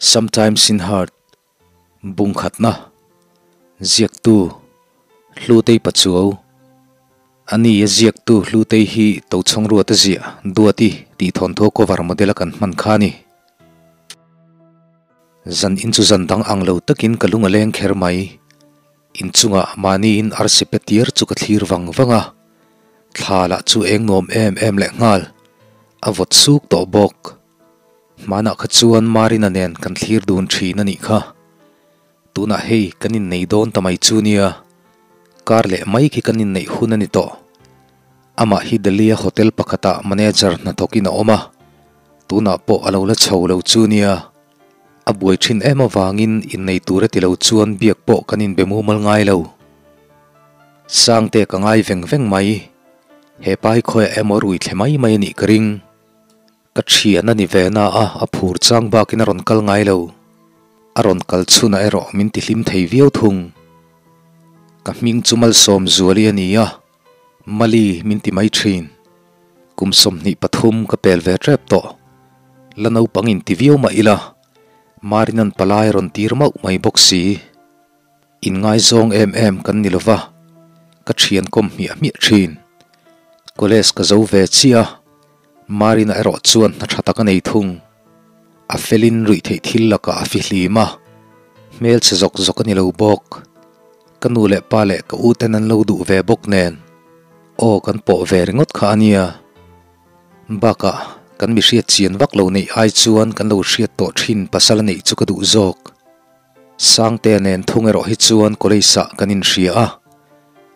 Sometimes in Heart, Bung khatna, Ziaktu, Hlutei Pachuau, A ni a ziaktu Hlutei hi Tochhawng Ruata ziah Duati tih thawnthaw cover model a kan hman kha a ni. Zan in chu zan dang ang lo takin ka lung a leng kher mai. Inchungah mahniin arsi pe tir chu ka thlir vang vang a, thla lah chu eng nuam em em leh nghal, a vawt suk tawh bawk. Hmanah kha chuan Marina nen kan thlir dun thin a nih kha. Tunah hei kan innei dawn ta mai chu nia, kar leh mai khi kan inneih hun a ni tawh. Amah hi Delhi-a hotel pakhatah manager hnathawkin a awm a, tunah pawh a lo la chho lo chu nia. A buai thin em avangin innei tur a ti lo chuan biak pawh kan inbe mumal ngai lo. Sangte ka ngai veng veng mai. He pa hi khawiah emaw rui thle mai mai a nih ka ring. Ka thian a ni ve na a, a phur chang bakin a rawn kal ngai lo. A rawn kal chhunah erawh min ti hlim thei viau thung. Ka hming chu Malsawm Zuali a ni a, Mali min ti mai thin. Kum 23 ka pel ve tep tawh. La naupang in ti viau mah ila, Marinan palai rawn tir mauh mai bawk si. Inngaizawng em em kan ni lova, ka thian kawm hmiah hmiah thin. College ka zo ve chiah a, Marina erawh chuan hna tha tak a nei thung. A felin ruih theih thil lakah a fihlim a, hmelchhe zawk zawk a ni lo bawk. Ka nu leh pa leh ka u ten an lo duh ve bawk nen, aw kan pawh ve ringawt kha a nia. Bakah, kan mi hriat chian vak lo neih ai chuan kan lo hriat tawh thin pasal a neih chu ka duh zawk. Sangtea nen thung erawh hi chuan college ah kan inhria a,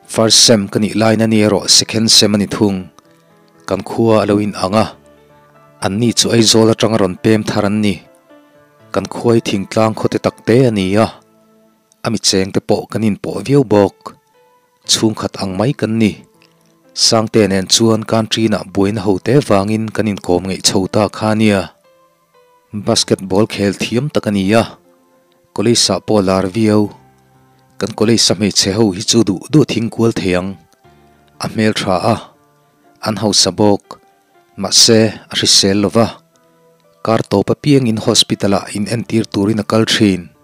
first sem ka nih lain a ni erawh second sem a ni thung. Kan khua a lo in ang a, anni chu Aizawl atanga rawn pem thar an ni. Kan khuai thingtlang khawte tak te a ni a, a mi cheng te pawh kan inpawh viau bawk. Chhungkhat ang mai kan ni. Sangtea nen chuan country nah buaina ho te vangin kan inkawm ngeih chho ta kha a nia. Basketball khel thiam tak a ni a, college ah pawh lar viau. Kan college a hmeichhe ho hi chu duh duh thing kual thei ang. A hmel tha a, an hausa bawk. Mahse, a hrisel lo va. Kar tawp apiangin hospital ah in entir turin a kal thin.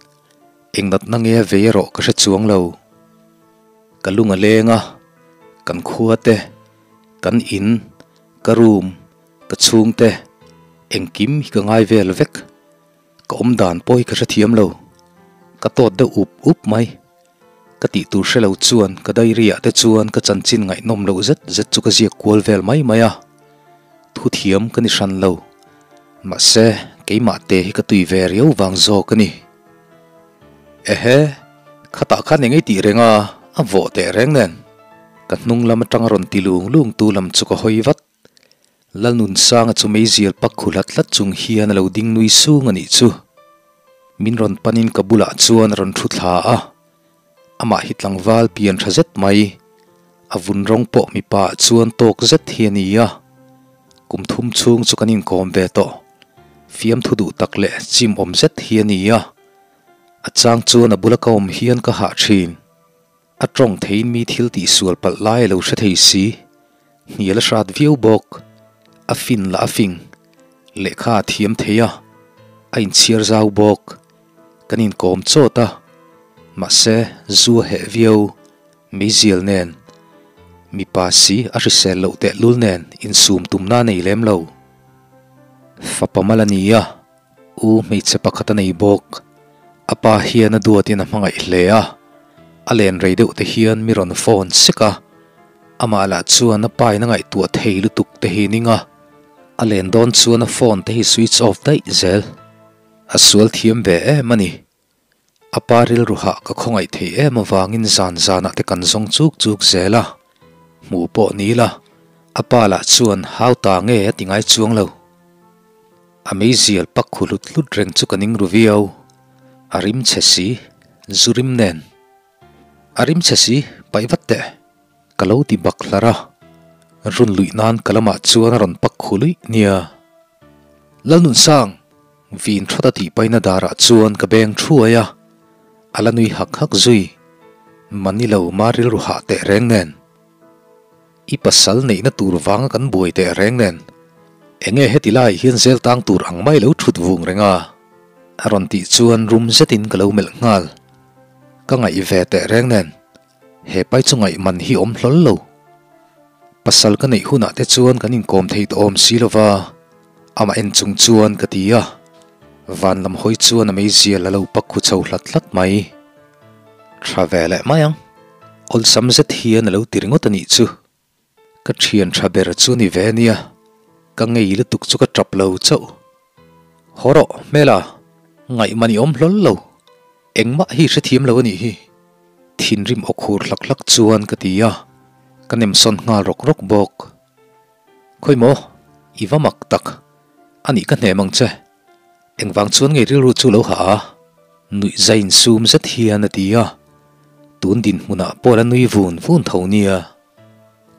Eng natna nge a vei erawh ka hre chuang lo. Ka lung a leng a, kan khua te, kan in, ka room, Ka chhungte, engkim hi ka ngai vel vek. Ka awm dan pawh hi ka hrethiam lo. Ka tawt deuh up up mai. Ka tih tur hre lo chuan ka diary ah te chuan ka chanchin ngaihnawm loh zet zet chu ka ziak kual vel mai mai a. Thu thiam ka ni hran lo. Mahse, keimah te hi ka tui ve riau vang zawk a ni. Ehe, khatah khan eng ei tih reng a, a vawh teh reng nen. Ka hnung lam atanga rawn ti lung lung tu lam chu ka hawi vat. Lalnunsanga chu meizial pak khu hlat hlat chung hian a lo ding nui sung a nih chu. Min rawn panin ka bulah chuan a rawn thu thla a, amah hi tlangval pian tha zet mai, a vun rawng pawh mipa ah chuan tawk zet hi a ni a. Kum thum chhung chu kan inkawm ve tawh, fiamthu duh tak leh chim awm zet hi a ni a, a chang chuan a bula ka awm hian ka hah thin. A tawng theiin mi thil tih sual palh lai a lo hre thei si. Hnial a hrat viau bawk. A fin lah a fing. Lehkha a thiam thei a, a inchhiar zau bawk. Kan inkawm chawt a. Mahse, zu a heh viau. Meizial nen. Mipa si a hrisel loh tehlul nen insum tumna a nei lem lo. Fapa mal a ni a. U hmeichhe pakhat a nei bawk. A pa hian a duatin a hmangaih hle a, a len rei deuh te hian mi rawn phone sek a, amah lah chuan a pa in a ngaihtuah thei lutuk te hi ning a, a len dawn chuan a phone te hi switch off daih zel. A sual thiam ve em a ni. A pa rilru hah ka khawngaih thei em avangin zan zanah te kan zawng chuk chuk zel a, hmuh pawh ni la, a pa lah chuan hau ta nge a ti ngai chuang lo. A meizial pak khu hlut hlut reng chu ka ning ru viau. A rim chhe si, zu rim nen. A rim chhe si, paih vat teh. Ka lo ti bak hlar a. Run luih nan ka lamah chuan a rawn pak khu luih nia. Lalnunsang! Vin thawt a tih paina darah chuan ka beng thuai a. A la nui hak hak zui. Mani lo ma rilru hah teh reng nen. I pasal neihna tur vanga kan buai teh reng nen, enge heti laiah hian zel tang tur ang mai lo thut vung reng a? A rawn tih chuan rum zetin ka lo melh nghal. Ka ngaih ve teh reng nen, he pai chu ngaih man hi awm hlawl lo. Pasal ka neih hunah te chuan kan inkawm thei tawh awm si lova, amah en chung chuan ka ti a. Van lam hawi chuan a meizial a lo pak khu chho hlat hlat mai. Tha ve leh mai ang. Awlsam zet hian a lo ti ringawt a nih chu. Ka thian tha ber chu ni ve nia, ka ngei lutuk chu ka tap lo chauh. Haw rawh, hmela, ngaihman i awm hlawl lo, engmah hi hrethiam lo a nih hi. Thinrim aw khur hlak hlak chuan ka ti a, ka nemsawn nghal rawk rawk bawk. Khawi maw, i va mak tak, a nih ka hnem ang che. Engvang chuan ngei rilru chu lo hah a? Nuih zai insum zet hian a ti a, tun dinhmunah pawh la nui vun vun tho nia.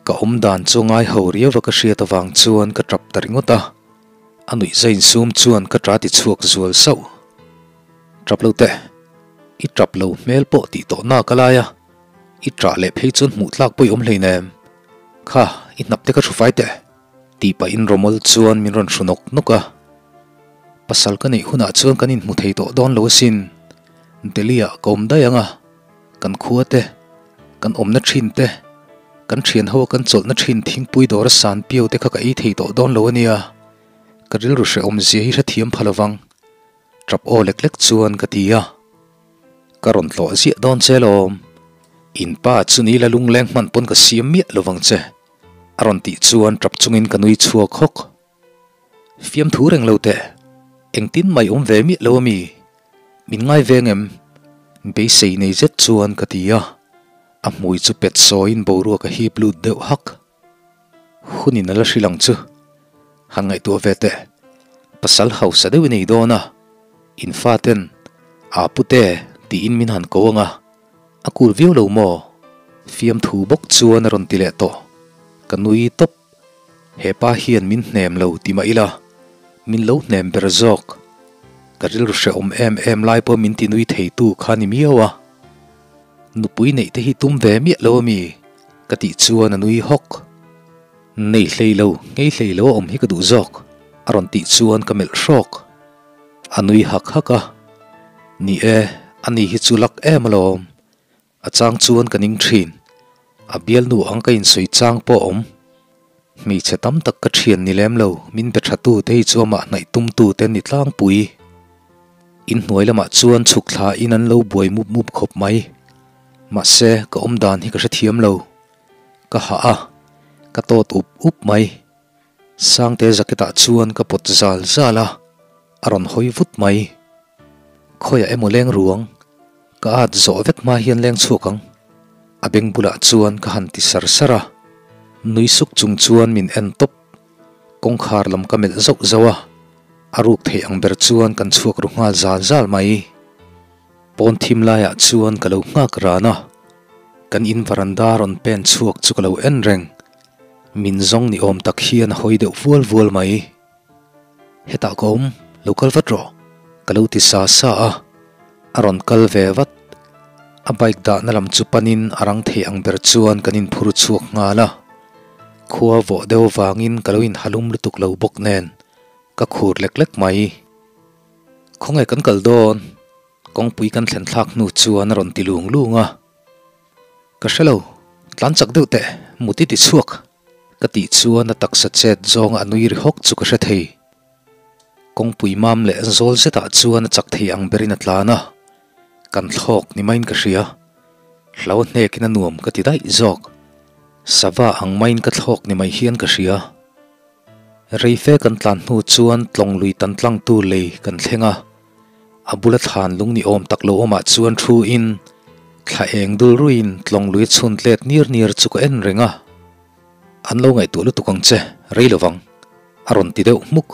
Ka awm dan chu ngai ho riau va ka hriat avang chuan ka tap ta ringawt a, a nuih zai insum chuan ka ta ti chhuak zual sauh. Tap lo teh, i tap lo hmel pawh tih tawh nak a lai a, i tah leh phei chuan hmuh tlak pawh i awm hleinem. Kha, i hnap te kha hrufai teh. Tih pahin Romol chuan min rawn hru nawk nawk a, Pasal ka neih hunah chuan kan inhmu thei tawh dawn lo asin. Delhi-ah ka awm daih ang a, kan khua te, kan awmna thin te, kan thian ho a kan chawlhna thin thingpui dawra san piau te kha ka ei thei tawh dawn lo a nia. Ka rilru hrehawm zia hi hrethiam pha lovang. Tap aw lek lek chuan ka ti a. Ka rawn tlawh ziah dawn che lawm. In pa chu ni la lungleng hman pawn ka siam miah lovang che. A rawn tih chuan tap chungin ka nui chhuak hawk. Fiamthu reng lo teh, engtin mai awm ve miah lo a mi? Min ngai veng em? Beisei nei zet chuan ka ti a, a hmui chu pet sawiin boruak a hip lut deuh hak. Hunin a la hrilh ang chu. Han ngaihtuah ve teh, pasal hausa deuh i nei dawn a, in faten, Aa pute tiin min han ko ang a, A kul viau lo maw? Fiamthu bawk chuan a rawn ti leh tawh. Ka nui tawp. He pa hian min hnem lo ti mah ila, min lo hnem ber zawk. Ka rilru hrehawm em em lai pawh min ti nui theitu kha ni miau a. Nupui neih te hi tum ve miah lo a mi? Ka tih chuan a nui hawk. Nei hlei lo, nghei hlei lo a awm hi ka duh zawk, a rawn tih chuan ka melh hrawk. A nui hak hak a, Ni e, ani hi chu lak em alawm. A chang chuan ka ning thin. A bialnu ang ka insawi chang pawh a awm. Hmeichhe tam tak ka thian ni lem lo, min be tha tu te hi chu amah hnaih tum tu te an ni tlangpui. Inhnuai lamah chuan chhuk thla in an lo buai mup mup khawp mai. Mahse, ka awm dan hi ka hrethiam lo. Ka hah a, ka tawt up up mai. Sangte jacket ah chuan ka pawt zal zal a, a rawn hawi vut mai. Khawiah emaw leng ruang, ka at zawh vek hma hian leng chhuak ang. A beng bulah chuan ka han ti sar sar a, nui suk chung chuan min en tawp. Kawngkhar lam ka melh zauh zauh a, a ruk theih ang ber chuan kan chhuak ru nghal zal zal mai. Pawn thim laiah chuan ka lo nghak ran a, kan in varanda rawn pen chhuak chu ka lo en reng. Min zawng ni awm tak hian a hawi deuh vual vual mai. Hetah ka awm, lo kal vat rawh, ka lo ti sa sa a, a rawn kal ve vat. A bike dahna lam chu panin a rang thei ang ber chuan kan inphur chhuak nghal a. Khua vawh deuh avangin ka lo inhalum lutuk lo bawk nen ka khur lek lek mai. Khawnge kan kal dawn? Kawngpui kan thlen thlak hnu chuan a rawn ti lung lung a. Ka hre lo, tlan chak deuh teh, mut i ti chhuak. Ka tih chuan a taksa chet zawnga a nui ri hawk chu ka hre thei. Kawngpui mam leh zawl zetah chuan a chak thei ang berin a tlan a, kan thlawk ni maiin ka hria. Hlau hnekin a nuam ka ti daih zawk. Sava ang maiin ka thlawk ni mai hian ka hria. Reife kan tlan hnu chuan tlawng lui tan tlangtu lei kan thleng a, a bula thlan lung ni awm tak lo awmah chuan thu in thla eng dul ruiin tlawng lui chhun tlet niar niar chu ka en reng a. An lo ngaihtuah lutuk ang che, rei lovang, a rawn ti deuh hmuk.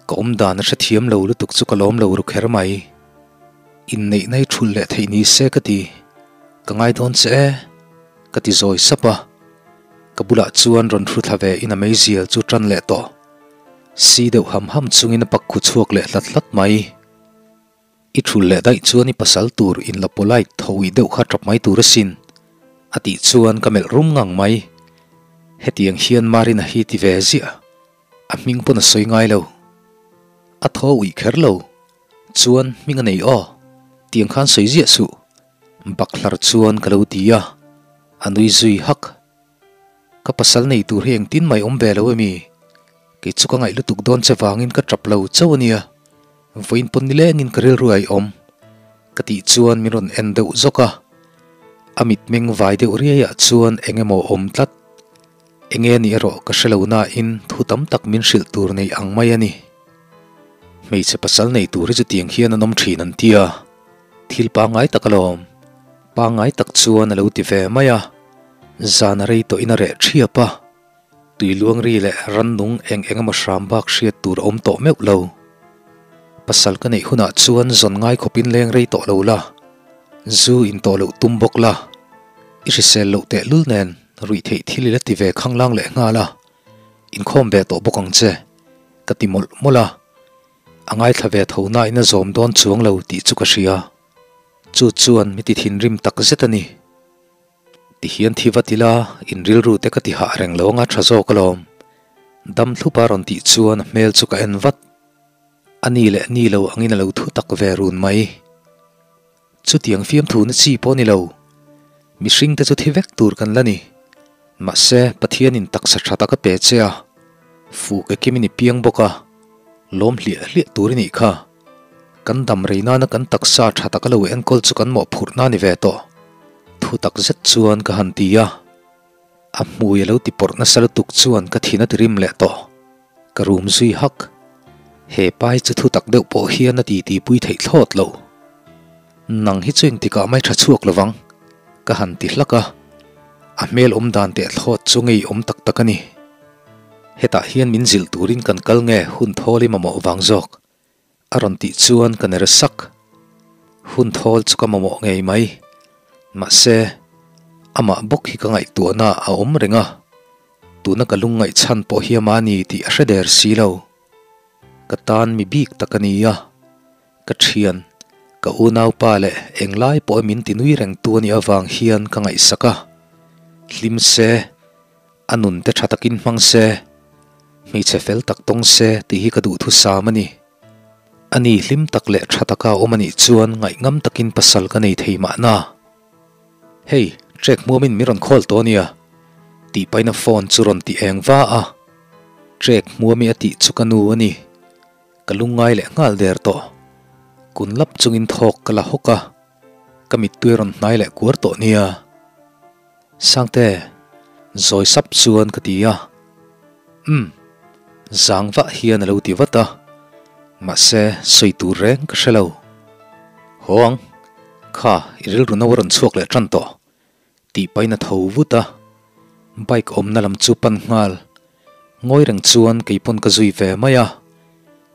Ka awm dan a hrethiam lo lutuk chu ka lawm lo ru kher mai. Inneihna hi thulh leh theih ni se ka ti, ka ngai dawn che e, ka ti zawi sap a. Ka bulah chuan rawn hru thla ve in a meizial chu tan leh tawh. Si deuh ham ham chungin a pak khu chhuak leh hlat hlat mai. I thul leh daih chuan i pasal tur in la polite tho ih deuh kha tap mai tur asin, a tih chuan ka melh rum ngang mai. Hetiang hian Marina hi ti ve ziah. A hming pawn a sawi ngai lo. A thaw uih kher lo. Chuan hming a nei aw, tiang khan sawi ziah suh. Bakhlar chuan ka lo ti a, a nui zui hak. Ka pasal nei tur hi engtin mai awm ve lo emi? Kei chu ka ngaih lutuk dawn che vangin ka tap lo chauh a nia. Vawiin pawn nilengin ka rilru a awm. Ka tih chuan min rawn en deuh zawk a. A mitmeng vai deuh riaiah chuan eng emaw awm tlat. Enge ni erawh ka hre lo nain thu tam tak min hrilh tur nei ang mai a ni. Hmeichhe pasal nei tur hi chutiang hian an awm thin an ti a, thil pangngai tak alawm. Pangngai tak chuan a lo ti ve mai a, zan a rei tawhin a reh thiap a, tui luang ri leh rannung eng eng emaw hram bak hriat tur a awm tawh meuh lo. Pasal ka neih hunah chuan zawn ngai khawpin leng rei tawh lo la, zu in tawh loh tum bawk la, i hrisel loh tehlul nen ruih theih thil i la ti ve khanglang leh nghal a, inkhawm ve tawh bawk ang che, ka ti mawlh mawlh a. A ngaithla ve tho nain a zawm dawn chuang lo tih chu ka hria. Chu chuan mi ti thinrim tak zet a ni. Tihian thi vat ila, in rilru te ka ti hah reng lo anga tha zawk alawm. Dam thlupa rawn tih chuan a hmel chu ka en vat. A ni leh ni lo angin a lo thu tak ve run mai. Chutiang fiamthu na chi pawh ni lo. Mihring te chu thi vek tur kan la ni. Mahse, Pathianin taksa tha tak a pe che a, fuk e kimin i piang bawk a, lawm hliah hliah tur i nih kha. Kan dam rei nana kan taksa tha tak a lo enkawl chu kan mawhphurhna a ni ve tawh. Thu tak zet chuan ka han ti a. A hmui a lo ti pawrh nasa lutuk chuan ka thin a ti rim leh tawh. Ka rum zui hak. He pa hi chu thu tak deuh pawh hian a titi pui theih thlawt lo. Nang hi chu engtikah mai tha chhuak lovang, ka han ti hlak a. A hmel awm dan teh thlawt chu ngei awm tak tak a ni. Hetah hian min zilh turin kan kal nge hun thawl i mamawh vang zawk? A rawn tih chuan ka ner sak. Hun thawl chu ka mamawh ngei mai. Mahse, amah bawk hi ka ngaihtuahna a awm reng a. Tuna ka lungngaih chhan pawh hi amah a ni tih a hre der si lo. Ka tan mi bik tak a ni a. Ka thian, ka unaupa leh englai pawh min ti nui reng tu a nih avang hian ka ngaihsak a. Hlim se. A nun te tha takin hmang se, hmeichhe fel tak tawng se tih hi ka duhthusam a ni. A ni hlim tak leh tha taka a awm a nih chuan ngaihngam takin pasal ka nei thei mahna. Hei, trek hmuamin min rawn call tawh a nia, tih pahin a phone chu rawn ti eng va a. Trek hmuami a tih chu ka nu a ni. Ka lungngai leh nghal der tawh. Kun lap chungin thawk ka la hawk a, ka mittui a rawn hnai leh kuar tawh nia. Sangte, zawi sap chuan ka ti a. Umm, zang vah hian a lo ti vat a. Mahse, sawi tur reng ka hre lo. Haw ang, kha i rilru no a rawn chhuak leh tan tawh, tih pahin a tho vut a. Bike awmna lam chu pan nghal. Ngawi reng chuan kei pawn ka zui ve mai a.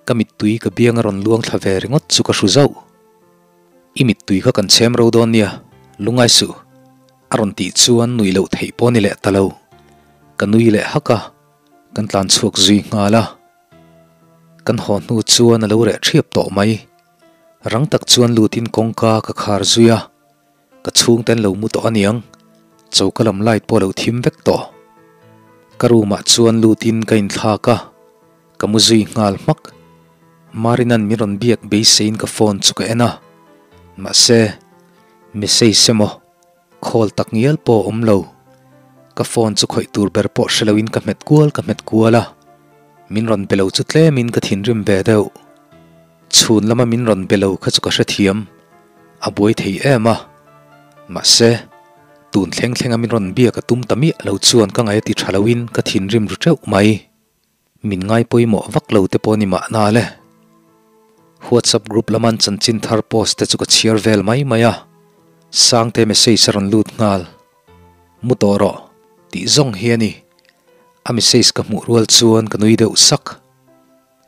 Ka mittui ka biang a rawn luang thla ve ringawt chu ka hru zauh. I mittui kha kan chhem ro dawn nia, lungai suh. A rawn tih chuan nuih loh theih pawh ni leh ta lo. Ka nui leh hak a, kan tlan chhuak zui nghal a. Kan haw hnu chuan a lo reh thiap tawh mai. Rang tak chuan lutin kawngka ka khar zui a, ka chhungte an lo mu tawh aniang, choka lam light pawh a lo thim vek tawh. Ka room ah chuan lutin ka inthlak a, ka mu zui nghal hmak. Marina'n min rawn biak beiseiin ka phone chu ka en a, mahse message emaw Call tak ngial pawh a awm lo. Ka phone chu khawih tur ber pawh hre loin ka hmet kual ka hmet kual a. Min rawn be lo chu tlemin ka thinrim ve deuh. Chhun lama min rawn be lo kha chu ka hrethiam. A buai thei em a. Mahse, tun thleng thlenga min rawn biak a tum ta miah lo chuan ka ngaih a ti tha loin ka thinrim ru teuh mai. Min ngai pawimawh vak lo te pawh ni mahna le. WhatsApp group lama an chanchin thar post te chu ka chhiar vel mai mai a, Sangte message a rawn lut nghal. Mu tawh rawh, tih zawng hi a ni. A message ka hmuh rual chuan ka nui deuh sak.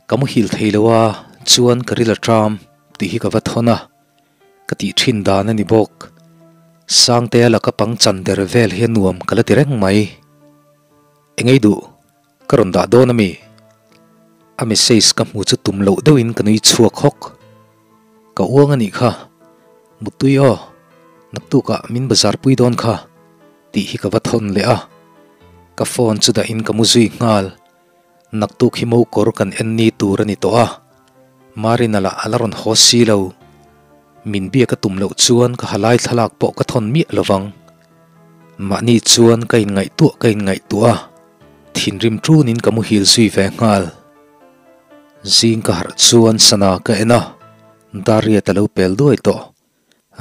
Ka muhil thei lo a, chuan ka ril a ṭam tih hi ka va thawn a, ka tih ṭhin dan a ni bawk. Sangtea laka pangchan der vel hi a nuam ka la ti reng mai. Engei duh? Ka rawn dah dawn ami? A message ka hmu chu tum loh deuhin ka nui chhuak hawk. Ka uang anih kha. Muttui aw, naktukah min bazar pui dawn kha tih hi ka va thawn leh a. Ka phone chu dahin ka mu zui nghal. Naktuk hi mo kawr kan en ni tur a ni tawh a. Marina lah a la rawn haw si lo. Min biak a tum loh chuan ka halai thlalak pawh ka thawn miah lo vang. Mahni chuan ka inngaihtuah ka inngaihtuah a, thinrim ṭunin ka muhil zui ve nghal. Zing ka harh chuan sana ka en a, Dariat a lo pel duai tawh.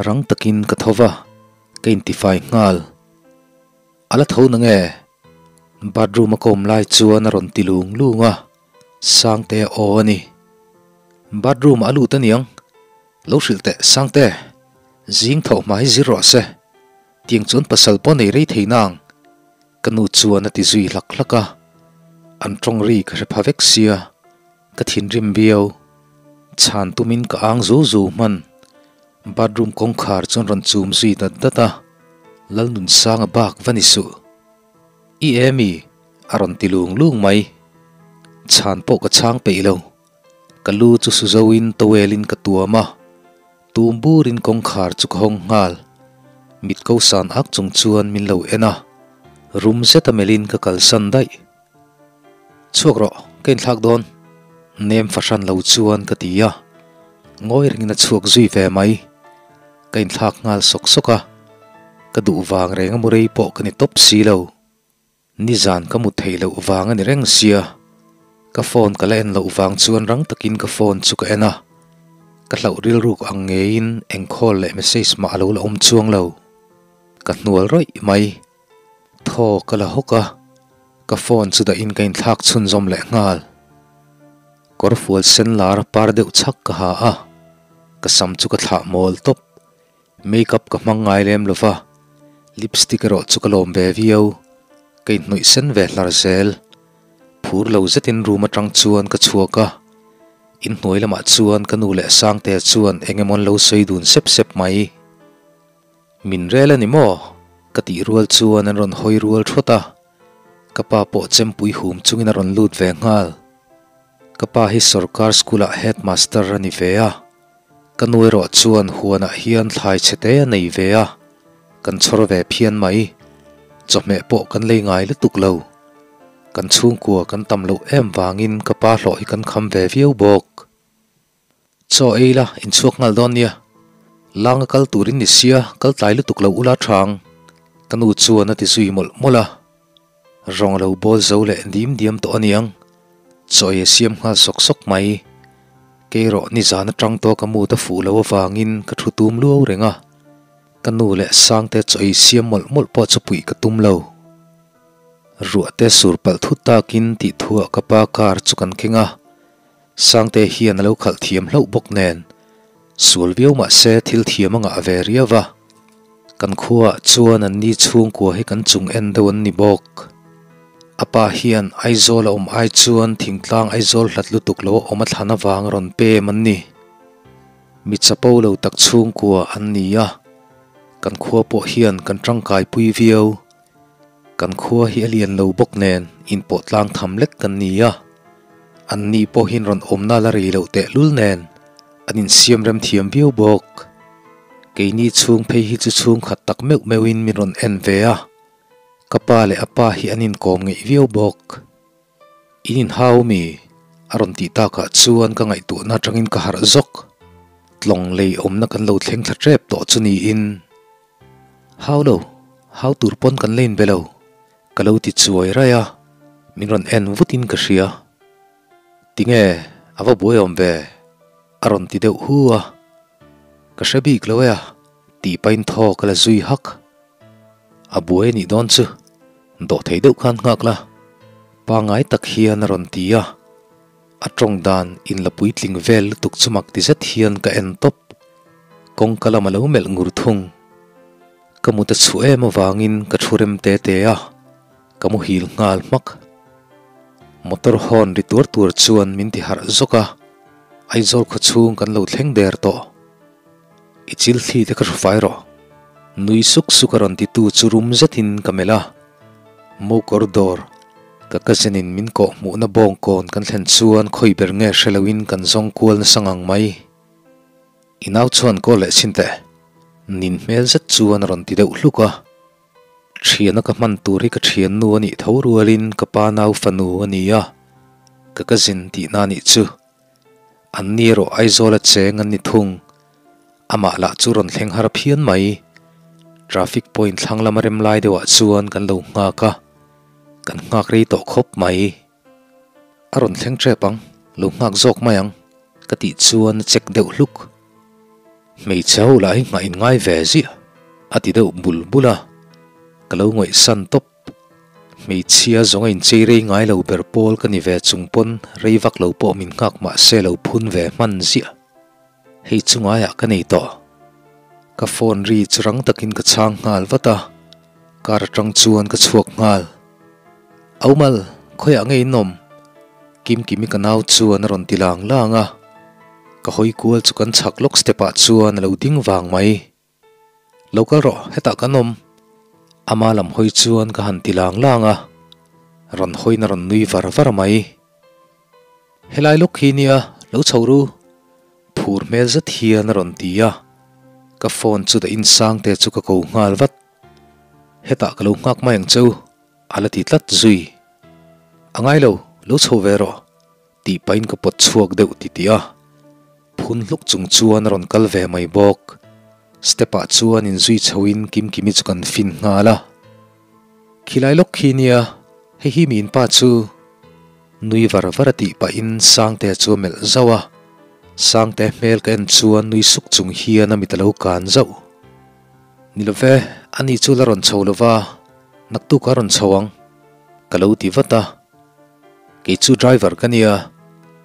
Rang takin ka tho va, ka intifai nghal. A la tho nange? Bathroom a kawm lai chuan a rawn ti lung lung a, Sangte a aw a ni. Bathroom ah a lut aniang, lo hrilh teh Sangte, zing tho hma hi zir rawh se, tiang chuan pasal pawh nei rei thei nang, ka nu chuan a ti zui hlak hlak a, an tawng ri ka hre pha vek sia, ka thinrim viau. Chhan tumin ka ang zu zu hman. Bathroom kawngkhar chuan rawn chum zui dat dat a, Lalnunsanga bak va ni suh. I e mi? a rawn ti lung lung mai. Chhan pawh ka chhang peih lo. Ka lu chu su zoin towel in ka tuam a, tum burin kawngkhar chu ka hawng nghal. Mit ko san ak chung chuan min lo en a, rum zeta melhin ka kalsan daih. Chhuak rawh, ka inthlak dawn. Nem fahran lo chuan ka ti a, ngawi rengin a chhuak zui ve mai. Ka inthlak nghal sawk sawk a, ka duh vang reng a mu rei pawh ka ni tawp si lo. Nizan ka mu thei loh vang a ni reng sia, ka phone ka la en loh vang chuan rang takin ka phone chu ka en a, ka hlauh rilruk ang ngeiin eng call leh message mah a lo la awm chuang lo. Ka hnual rawih mai. Thaw ka la hawk a, ka phone chu dahin ka inthlak chhunzawm leh nghal. Kawr fual sen lar par deuh chhak ka ha a, ka sam chu ka thlah mawl tawp. Makeup ka hmang ngai lem lo va, lipstick erawh chu ka lawm ve viau. Ka inhnawih sen ve hlar zel. Phur lo zetin room atang chuan ka chhuak a, inhnuai lamah chuan ka nu leh Sangtea chuan eng emaw an lo sawi dun sep sep mai. Min rel a ni maw? Ka tih rual chuan an rawn hawi rual thawt a, ka pa pawh chempui hum chungin a rawn lut ve nghal. Ka pa hi sorkar school ah headmaster a ni ve a, ka nu erawh chuan huanah hian thlai chhe te a nei ve a, kan chhawr ve phian mai. Chawhmeh pawh kan lei ngai lutuk lo. Kan chhungkua kan tam loh em vangin ka pa hlawh hi kan kham ve viau bawk. Chaw ei la, inchhuak nghal dawn nia. Langa kal turin ni sia, kal tlai lutuk lo ula thang. Ka nu chuan a ti zui mawlh mawlh a. Rawng a lo bawl zo leh dim diam tawh aniang. Chaw ei a siam nghal sawk sawk mai. Kei rawh nizan atang tawh ka mut a fuh lo avangin ka thu tum luau reng a. Ka nu leh Sangte chaw ei siam mawlh mawlh pawh chu puih ka tum lo. Ruah te sur palh thut takin tih thuah ka pa car chu kan keng a. Sangte hian a lo khalh thiam hlauh bawk nen, sual viau mah se thil thiam a ngah ve riau va. Kan khuaah chuan an ni chhungkua hi kan chung en deuh an ni bawk. A pa hian Aizawl a awm ai chuan thingtlang Aizawl hlat lutuk lo a awm a thlan avang a rawn pem an ni. Mi chapo lo tak chhungkua an ni a, kan khua pawh hian kan tangkaipui viau. Kan khua hi a lian lo bawk nen inpawh tlang tham lek kan ni a, an ni pawhin rawn awmna la rei loh tehlul nen an insiam rem thiam viau bawk. Keini chhung phei hi chu chhungkhat tak meuh meuhin min rawn en ve a, ka pa leh a pa hi an inkawm ngeih viau bawk. In inhau mi? A rawn tih takah chuan ka ngaihtuahna atangin ka harh zawk. Tlawng lei awmna kan lo thleng thla tep tawh chu niin. Hau lo, hau tur pawn kan la inbe lo, ka lo ti chuai raih a, min rawn en vutin ka hria. Tinge, a va buai awm ve? A rawn ti deuh hu a. Ka hre bik lo e a, tih pahin thaw ka la zui hak. A buai a nih dawn chu, dawh thei deuh khan nghak la. Pangngai tak hian a rawn ti a, a tawng dan inla puitling vel lutuk chu mak ti zet hian ka en tawp. Kawngka lam a lo melh ngur thung. Ka mut a chhuah em avangin ka thu rem te te a, ka muhil nghal hmak. Motor hawn ri tuar tuar chuan min ti harh zawk a, Aizawl khawchhung kan lo thleng der tawh. I chil thli te ka hru fai rawh. Nui suk suk a rawn ti tu chu rum zetin ka melh a. Mokawr dawr ka cousin in min kawh hmuhna bawngkawn kan thlen chuan khawi ber nge hre loin kan zawng kual nasa ngang mai. I nau chuan kawl leh chhin teh. Nin hmel zet chuan a rawn ti deuh hluk a. Thiana ka hman tur hi ka thiannu a nih tho rualin ka pa nau fanu a ni a, ka cousin tihna a nih chu. An ni erawh Aizawla cheng an ni thung. Amah lah chu rawn thleng har phian mai. Traffic point thlang lama rem lai deuhah chuan kan lo nghak a, kan nghak rei tawh khawp mai. A rawn thleng tep ang, lo nghak zawk mai ang ka tih chuan a check deuh hluk. Hmeichhe ho lah hi nghah in ngai ve ziah a ti deuh bul bul a, ka lo ngawihsan tawp. Hmeichhia zawng a inchei rei ngai lo ber pawl ka ni ve chung pawn rei vak lo pawh min nghak mah se lo phun ve hman ziah. Hei chu ngaiah ka nei tawh. Ka phone ri chu rang takin ka chhang nghal vat a, car atang chuan ka chhuak nghal. Aumal, khawiah nge in awm? Kimkimi ka nau chuan a rawn ti lang lang a, ka hawi kual chu kan chhak lawk step ah chuan a lo ding vang mai. Lo kal rawh, hetah kan awm. Ama lam hawi chuan ka han ti lang lang a, rawn hawiin a rawn nui var var mai. Helai lawk hi nia, lo chho ru. Phur hmel zet hian a rawn ti a, ka phone chu dah insangte chu ka ko nghal vat. Hetah ka lo nghak mai ang cheu, a la ti tlat zui. A ngai lo, lo chho ve rawh. Tih pahin ka pawt chhuak deuh ti tih a, phun hluk chung chuan a rawn kal ve mai bawk. Step ah chuan inzui chhoin Kimkimi chu kan fin nghal a. Khilai lawk khi nia, hei hi mi inpa chu nui var var a tih pahin Sangtea chu a melh zauh a. Sangtea hmel ka en chuan nui suk chung hian a mit a lo kan zauh. Ni lo ve, ani chu la rawn chho lo va, naktuk a rawn chho ang ka lo ti vat a. Kei chu driver ka nia,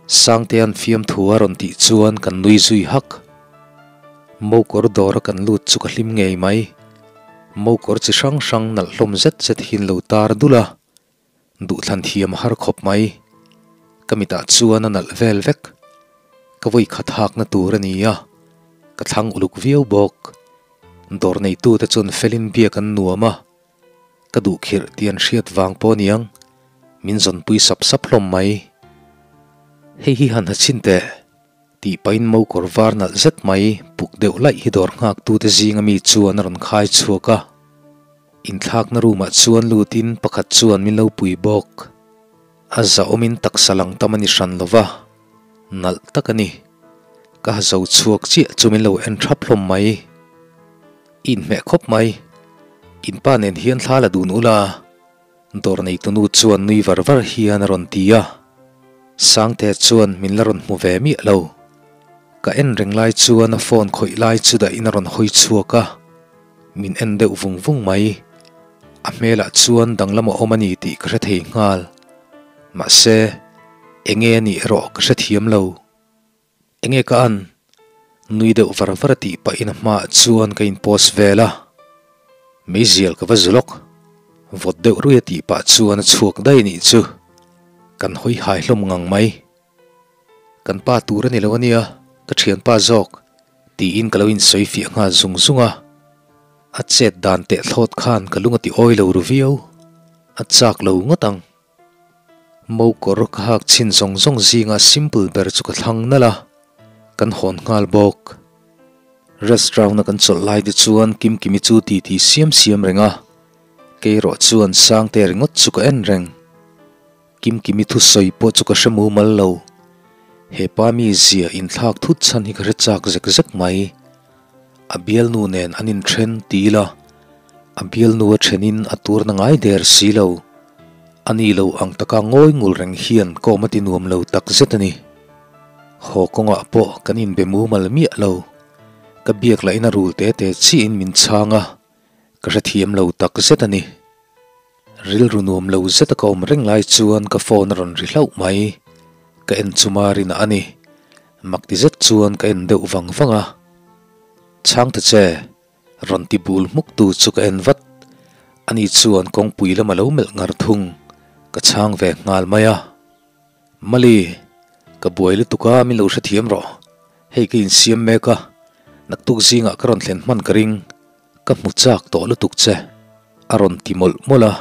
Sangtea'n fiamthu a rawn tih chuan kan nui zui hak. Mokawr dawra kan lut chu ka hlim ngei mai. Mokawr chi hrang hrang nalh hlawm zet zet hi an lo tar dul a, duhthlan thiam a har khawp mai. Ka mitah chuan a nalh vel vek. Ka vawi khat hakna tur a ni a, ka thlang uluk viau bawk. Dawr neitute chuan felin biak an nuam a. Ka duh khirh tih an hriat vang pawh aniang, min zawnpui sap sap hlawm mai. Hei hi han ha chhin teh, tih pahin mo kawr var nalh zet mai puk deuh laih hi dawr nghaktute zinga mi chuan a rawn khai chhuak a. Inthlakna room ah chuan lutin pakhat chuan min lo pui bawk. A zahawmin taksa lang tam a ni hran lo va, nalh tak a ni. Ka ha zo chhuak chiah chu min lo en thap hlawm mai. I inhmeh khawp mai. In pa nen hian thla la dun ula. Dawr neitunu chuan nui var var hian a rawn ti a. Sangte chuan min la rawn hmu ve miah lo. Ka en reng lai chuan a phone khawih lai chu dahin a rawn hawi chhuak a. Min en deuh vung vung mai. A hmelah chuan danglam a awm a ni tih ka hre thei nghal. Mahse, enge a nih erawh ka hrethiam lo. Enge ka an? Nui deuh var var a tih pahin a hmaah chuan ka in post vel a. Meizial ka va zu lawk. Vawt deuh rui a tih pah chuan a chhuak daih anih chu. Kan hawi hai hlawm ngang mai. Kan pa tur a ni lo ania, ka thianpa zawk, tiin ka lo insawi fiah nghal zung zung a. A chet dan teh thlawt khan ka lung a ti awi lo ru viau. A chak lo ngawt ang. Mokawr ka hak chhin zawng zawng zinga simple ber chu ka thlang nalh a, kan hawn nghal bawk. Restaurant a kan chawlh lai te chuan Kimkimi chu titi siam siam reng a, kei erawh chuan Sangte ringawt chu ka en reng. Kimkimi thusawi pawh chu ka hre mumal lo. He pa mizia inthlak thut chhan hi ka hre chak zek zek mai. A bialnu nen an inthen ti ila, a bialnu a thenin a turna ngai der si lo. A ni lo ang taka ngawi ngul reng hian kawm a ti nuam lo tak zet a ni. Haw kawngah pawh kan inbe mumal miah lo. Ka biak lahin a rul te te chiahin min chhang a, ka hrethiam lo tak zet a ni. Rilru nuam lo zeta ka awm reng lai chuan ka phone a rawn ri hlauh mai. Ka en chu Marina a ni. Mak ti zet chuan ka en deuh vang vang a. Chhang ta che, rawn ti bul hmuk tu chu ka en vat. Ani chuan kawngpui lam a lo melh ngar thung. Ka chhang ve nghal mai a. Mali, ka buai lutuk a, min lo hrethiam rawh. Hei ka insiam mek a, naktuk zingah ka rawn thlen hman ka ring, ka hmu chak tawh lutuk che, a rawn ti mawlh mawlh a,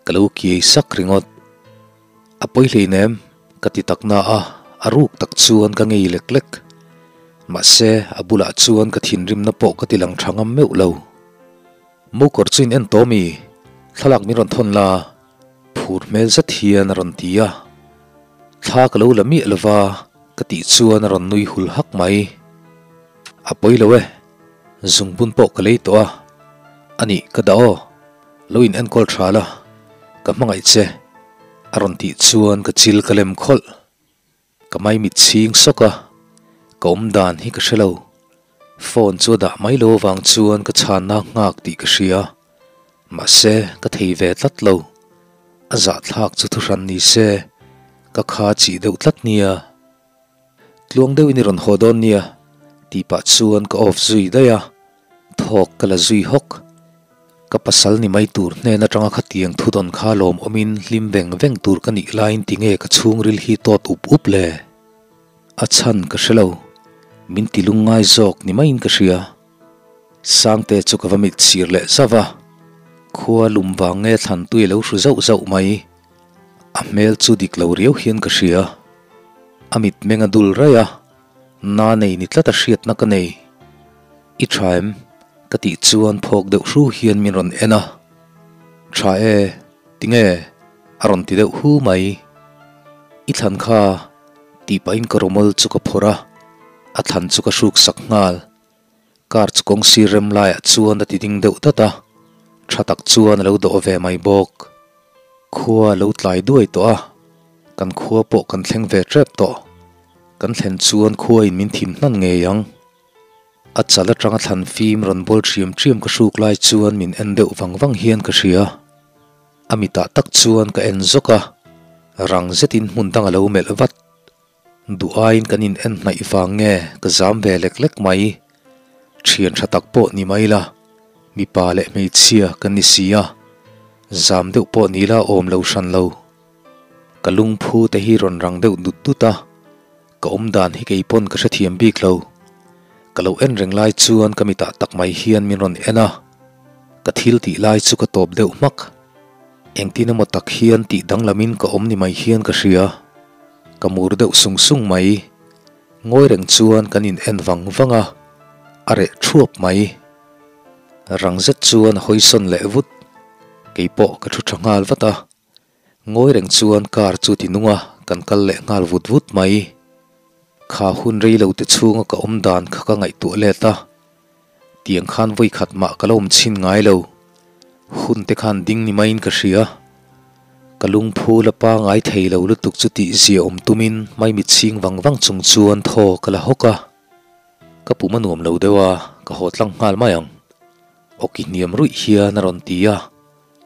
ka lo kiai sak ringawt. A pawi hleinem, ka ti tak na a, a ruk tak chuan ka ngei lek lek. Mahse, a bulah chuan ka thinrimna pawh ka ti lang tha ngam meuh lo. Mokawr chu in en tawh mi? Thlalak min rawn thawn la. Phur hmel zet hian a rawn ti a, thla ka lo la miah lova Ka tih chuan a rawn nui hul hak mai. A pawi lo e, zungbun pawh ka lei tawh a, a nih ka dah aw, lo in enkawl tha la, ka hmangaih che, a rawn tih chuan ka chil ka lem khawlh. Ka maimit chhing sawk a, ka awm dan hi ka hre lo. Phone chu a dah mai lo avang chuan ka chhanna nghak tih ka hria. Mahse, ka thei ve tlat lo. A zahthlak chu thuhran ni se, ka kha chih deuh tlat nia. Tluang deuhin i rawn haw dawn nia, tih pah chuan ka off zui daih a, thawk ka la zui hawk. Ka pasal ni mai tur hnen atanga khatiang thudawn kha lawm awmin hlim veng veng tur ka nih laiin tinge ka chhungril hi tawt up up le? A chhan ka hre lo, min ti lungngai zawk ni maiin ka hria. Sangte chu ka va mit sir leh zauh a, khua lum vang nge thlan tui a lo hru zauh zauh mai. A hmel chu dik lo riau hian ka hria. A mitmeng a dul raih a, na nei ni tlat a hriatna ka nei. I tha em? ka tih chuan phawk deuh hru hian min rawn en a. Tha e, tinge? a rawn ti deuh hu mai. I thlan kha tih pahin ka rawmawl chu ka phawrh a, a thlan chu ka hruk sak nghal. Car chu kawng sir rem laiah chuan a ti ding deuh dat a, tha tak chuan a lo dawh ve mai bawk. Khua a lo tlai duai tawh a, kan khua pawh kan thleng ve tep tawh. Kan thlen chuan khua in min thim hnan ngei ang. A chal atanga thlan fim rawn bawl ṭhiam ṭhiam ka hruk lai chuan min en deuh vang vang hian ka hria. A mitah tak chuan ka en zawk a, rang zetin hmun dang a lo melh vat. Duh aiin kan in en hnaih vang nge ka zam ve lek lek mai. Thian tha tak pawh ni mai la, mipa leh hmeichhia kan ni si a, zam deuh pawh ni la awm lo hran lo. Ka lungphu te hi rawn rang deuh dut dut a, ka awm dan hi kei pawn ka hrethiam bik lo. Ka lo en reng lai chuan ka mitah tak mai hian min rawn en a, ka thil tih lai chu ka tawp deuh hmak. Engtin emaw tak hian tih danglamin ka awm ni mai hian ka hria. Ka mur deuh sung sung mai. Ngawi reng chuan kan in en vang vang a, a reh thuap mai. Rang zet chuan a hawisawn leh vut. Kei pawh ka thu tha nghal vat a. Ngawi reng chuan car chu ti nung a, kan kal leh nghal vut vut mai. Kha hun rei lo te chhunga ka awm dan kha ka ngaihtuah let a. Tiang khan vawi khat mah ka la awm chhin ngai lo. Hun te khan ding ni maiin ka hria. Ka lungphu la pangai thei lo lutuk chu tih zia awm tumin maimit chhing vang vang chung chuan thaw ka la hawk a. Ka pum a nuam lo deuh a, ka haw tlang nghal mai ang. Awki hniam ruih hian a rawn ti a,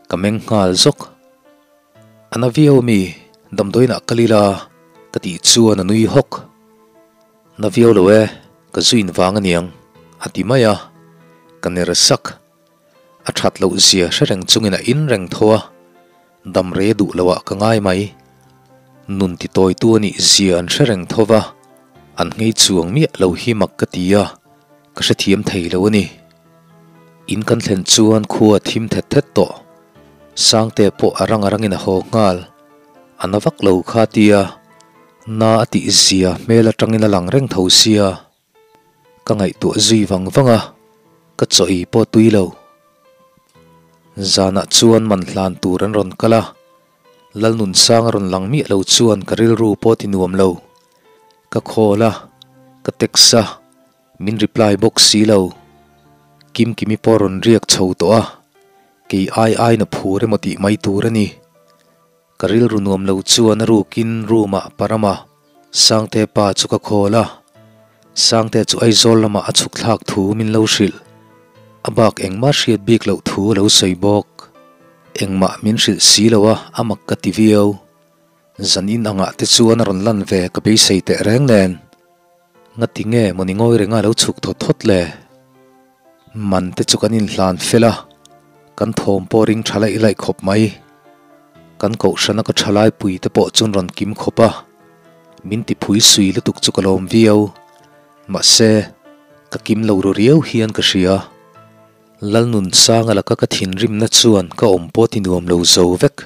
ka meng nghal zawk. A na viau ami, damdawiinah kal ila ka tih chuan a nui hawk. Na viau lo e, ka zuin vang aniang, a ti mai a, ka ner sak. A that loh zia hre reng chungin a in reng tho a, dam re duh lo ah ka ngai mai. Nun ti tawitu a nih zia an hre reng tho va, an nghei chuang miah lo hi mak ka ti a, ka hrethiam thei lo a ni. In kan thlen chuan khua a thim thet thet tawh. Sangte pawh a rang a rangin a haw nghal. A na vak lo kha tia, Na a tih zia hmel atangin a lang reng tho sia, ka ngaihtuah zui vang vang a, ka chaw ei pawh tui lo. Zanah chuan man hlan tur an rawn kal a, Lalnunsang a rawn lang miah lo chuan ka rilru pawh ti nuam lo. Ka call a, ka text a, min reply bawk si lo. Kimkimi pawh rawn riak chho tawh a, kei ai aiin a phur emaw tih mai tur a ni. Ka rilru nuam lo chuan a rukin room ah Parama Sangte pa chu ka call a, Sangte chu Aizawl lamah a chhuk thlak thu min lo hrilh. A bak engmah hriat bik loh thu a lo sawi bawk. Engmah min hrilh si lo a, a mak ka ti viau. Zan in angah te chuan a rawn lan ve ka beisei teh reng nen. Ngati nge mawni ngawi renga lo chhuk thawt thawt le? Man te chu kan inhlan fel a, kan thawm pawh ring tha laih laih khawp mai. Kan kohhrana ka thalai pui te pawh chuan rawn kim khawp a, min ti phui sui lutuk chu ka lawm viau. Mahse, ka kim lo ru riau hian ka hria. Lalnunsanga laka ka thinrimna chuan ka awm pawh ti nuam lo zo vek.